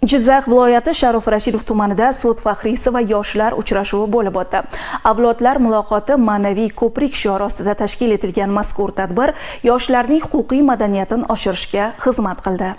Jizzax viloyati Sharof Rashidov tumanida sud faxriysi va yoshlar uchrashuvi bo'lib o'tdi. "Avlodlar muloqoti – ma'naviy ko'prik" shiori ostida tashkil etilgan mazkur tadbir yoshlarning huquqiy madaniyatini oshirishga xizmat qildi.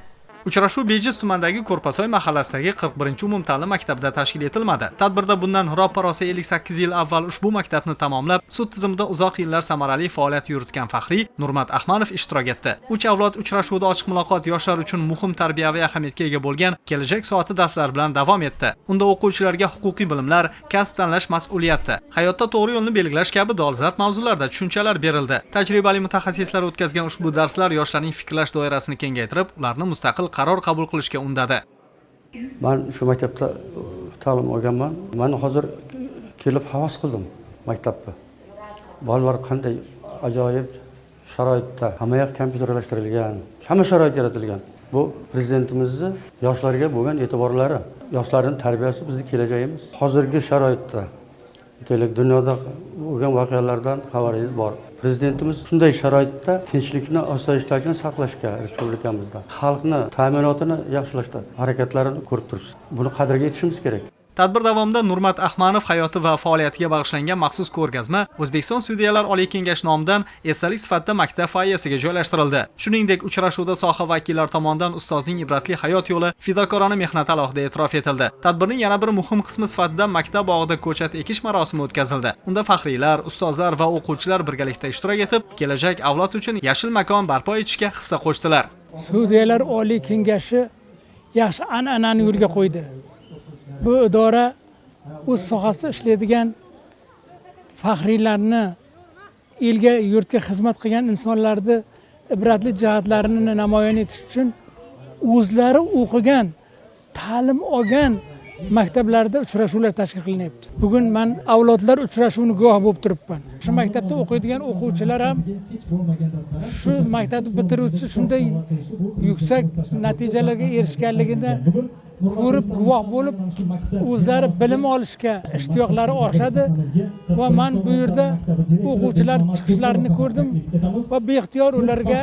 Uchrashuv Bejiz tumanidagi Ko'rpasoy mahallasidagi 41-umumta'lim maktabida tashkil etilmadi. Tadbirda bundan roppa-rosa 58 yil avval ushbu maktabni tamomlab, sud tizimida uzoq yillar samarali faoliyat yuritgan faxriy Nurmat Ahmanov ishtirok etdi. Uch avlod uchrashuvida ochiq muloqot yoshlar uchun muhim tarbiyaviy ahamiyatga ega bo'lgan "Kelajak soati" darslari bilan davom etdi. Unda o'quvchilarga huquqiy bilimlar, kasb tanlash mas'uliyati, hayotda to'g'ri yo'lni belgilash kabi dolzarb mavzularda tushunchalar berildi. Tajribali mutaxassislar o'tkazgan ushbu darslar yoshlarning fikrlash doirasini kengaytirib, ularni mustaqil qaror qabul qilishga undadi. Man shu maktabda ta'lim olganman. Man hozir kelib havas qildim maktabni. Bolalar qanday ajoyib sharoitda, hamma yoq kompyuterlashtirilgan, hamma sharoit yaratilgan. Bu prezidentimizni yoshlarga bo'lgan e'tiborlari, yoshlarni tarbiyasi bizni kelajagimiz. Hozirgi sharoitda, aytaylik, dunyoda bo'lgan voqealardan xabaringiz bor. Prezidentimiz shunday sharoitda tinchlikni, osoyishtalikni saqlashga, respublikamizda xalqni ta'minotini yaxshilashda harakatlarini ko'rib turibsiz. Buni qadriga yetishimiz kerak. Tadbir davomida Nurmat Ahmanov hayoti va faoliyatiga bag'ishlangan maxsus ko'rgazma O'zbekiston sudyalar oliy kengashi nomidan esdalik sifatida maktab foyesiga joylashtirildi. Shuningdek, uchrashuvda soha vakillari tomonidan ustozning ibratli hayot yo'li, fidokorona mehnati alohida e'tirof etildi. Tadbirning yana bir muhim qismi sifatida maktab bog'ida ko'chat ekish marosimi o'tkazildi. Unda faxriylar, ustozlar va o'quvchilar birgalikda ishtirok etib, kelajak avlod uchun yashil makon barpo etishga hissa qo'shdilar. Sudyalar oliy kengashi yaxshi an'anani yo'lga qo'ydi. Bu idora o'z sohasida ishlaydigan faxriylarni, elga, yurtga xizmat qilgan insonlarni ibratli jihatlarini namoyon etish uchun o'zlari o'qigan, ta'lim olgan maktablarda uchrashuvlar tashkil qilinyapti. Bugun man avlodlar uchrashuvini guvohi bo'lib turibman. Shu maktabda o'qiydigan o'quvchilar ham, shu maktabni bitiruvchi shunday yuksak natijalarga erishganligini ko'rib, guvoh bo'lib, o'zlari bilim olishga ishtiyoqlari oshadi. Va man bu yerda o'quvchilar chiqishlarini ko'rdim va beixtiyor ularga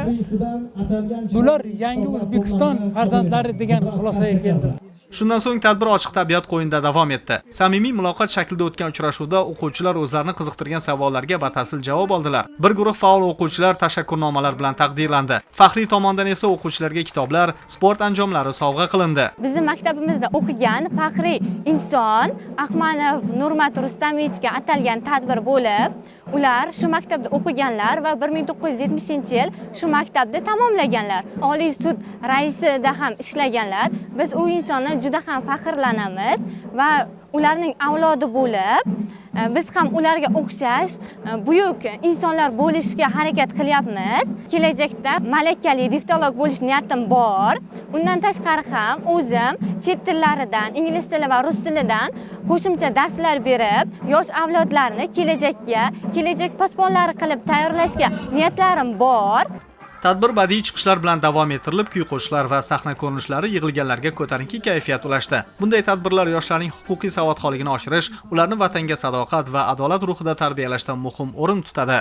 "Bular yangi O'zbekiston farzandlari" degan xulosaga keldim. Shundan so'ng tadbir ochiq tabiat qo'ynida davom etdi. Samimiy muloqot shaklida o'tgan uchrashuvda o'quvchilar o'zlarini qiziqtirgan savollarga batafsil javob oldilar. Bir guruh faol o'quvchilar tashakkurnomalar bilan taqdirlandi. Faxriy tomonidan esa o'quvchilarga kitoblar, sport anjomlari sovg'a qilindi. Bizni maktabimizda o'qigan faxriy inson Ahmanov Nurmat Rustamovichga atalgan tadbir bo'lib, ular shu maktabda o'qiganlar va 1970-yil shu maktabni tamomlaganlar, Oliy sud raisida ham ishlaganlar. Biz u insondan juda ham faxrlanamiz va ularning avlodi bo'lib, biz ham ularga o'xshash buyuk insonlar bo'lishga harakat qilyapmiz. Kelajakda malakali diftolog bo'lish niyatim bor. Undan tashqari ham o'zim chet tillaridan, ingliz tili va rus tilidan qo'shimcha darslar berib, yosh avlodlarni kelajakka, kelajak posbonlari qilib tayyorlashga niyatlarim bor. Tadbir badiiy chiqishlar bilan davom ettirilib, kuy-qo'shiqlar va sahna ko'rinishlari yig'ilganlarga ko'tarinki kayfiyat ulashdi. Bunday tadbirlar yoshlarning huquqiy savodxonligini oshirish, ularni vatanga sadoqat va adolat ruhida tarbiyalashda muhim o'rin tutadi.